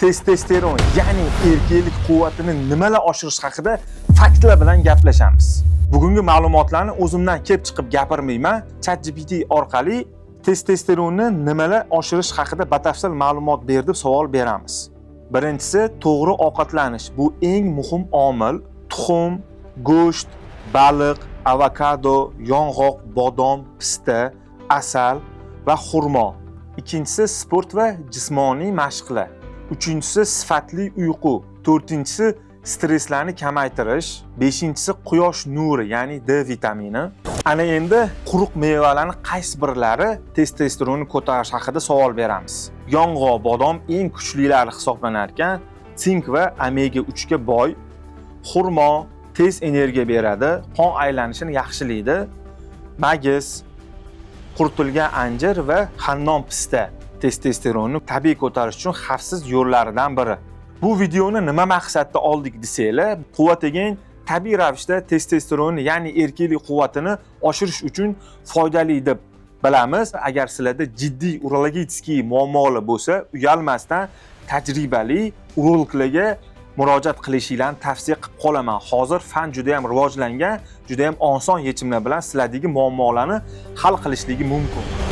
Testosteron, ya'ni erkaklik quvvatini nimalar oshirish haqida faktlar bilan gaplashamiz. Bugungi ma'lumotlarni o'zimdan kelib chiqib gapirmayman. ChatGPT orqali testosteronni nimalar oshirish haqida batafsil ma'lumot ber deb savol beramiz. Birinchisi, to'g'ri ovqatlanish. Bu eng muhim omil. Tuxum, go'sht, baliq, avokado, yong'oq, bodom, pista, asal va xurmo. Ikkinchisi, sport va jismoniy mashqlar. Uchinchisi, sifatli uyqu. To'rtinchisi, stresslarni kamaytirish. Beshinchisi, quyosh nuri, ya'ni D vitamini. Ana endi quruq mevalarni qaysi birlari testosteronni ko'tarish haqida savol beramiz. Yong'oq, bodom eng kuchlilari hisoblanar ekan, sink va omega 3 ga boy. Xurmo tez energiya beradi, qon aylanishini yaxshilaydi. Magiz, quritilgan anjir va xandon pista testosteronni tabiiy ko'tarish uchun xavfsiz yo'llaridan biri. Bu videoni nima maqsadda oldik desanglar, Quvvat Again tabiiy ravishda testosteronni, ya'ni erkaklik quvvatini oshirish uchun foydali deb bilamiz. Agar sizlarda jiddiy urologический muammolar bo'lsa, uyalmasdan tajribali urologlarga murojaat qilishinglarni tavsiya qilib qolaman. Hozir fan juda ham rivojlangan, juda ham oson yechimlar bilan sizlardagi muammolarni hal qilishligi mumkin.